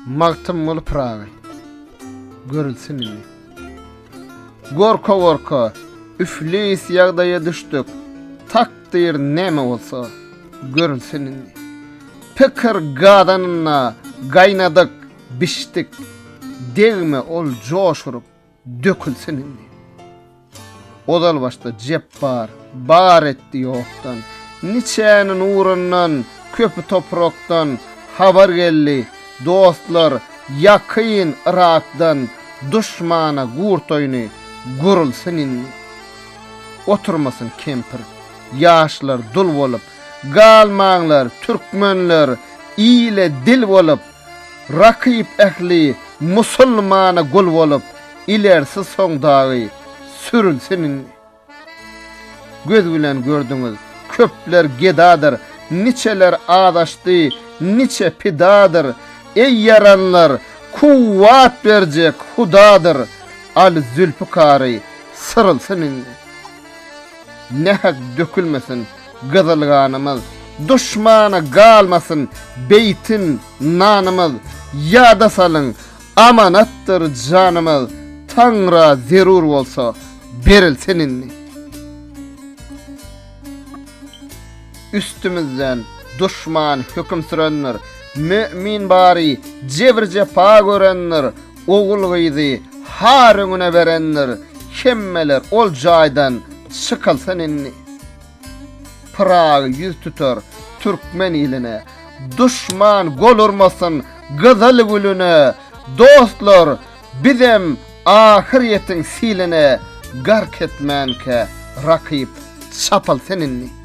Magtymguly Pyragy. Görülsin indi. Gorka-gorka, üflis ýagdaýa düşdük, Takdyr näme bolsa, görülsin indi. Pikir gazanynda gaýnadyk, bişdik, Degme ol joş urup, dökülsin indi. Ozal başda Jepbar bar etdi ýokdan, Niçäni nurundan, köpi toprakdan, Habar geldi, dostlar, ýakyn Yrakdan, Duşmana gurt oýny gurulsyn indi. Oturmasyn kempir, ýaşlar dul bolup, Galmaňlar, türkmenler, ile dil bolup, Rakyp ähli musulmana gul bolup, Ilersi soň dagy sürülsin indi. Göz bilen gördüňiz, köpler gedadyr, Niçeler azaşdy, niçe pidadyr. Eý ýaranlar, kuwwat berjek Hudadyr, Al Zülpükary syrylsyn indi. Nähak dökülmesin gyzyl ganymyz, Duşmana galmasyn beýtin nanymyz, Ýada salyň, amanatdyr janymyz, Taňra zerur bolsa berilsin indi. Üstümizden duşman höküm sürendir, Mömin bary jebir-jepa görendir, Ogul-gyzy har öňüne berendir, Hemmeler ol jaýdan çykylsyn indi. Pyragy ýüz tutar türkmen iline, Duşman gol urmasyn gyzyl gülüne, Dostlar, bizem ahyrýetiň siline Gark etmänkä rakyp çapylsyn indi.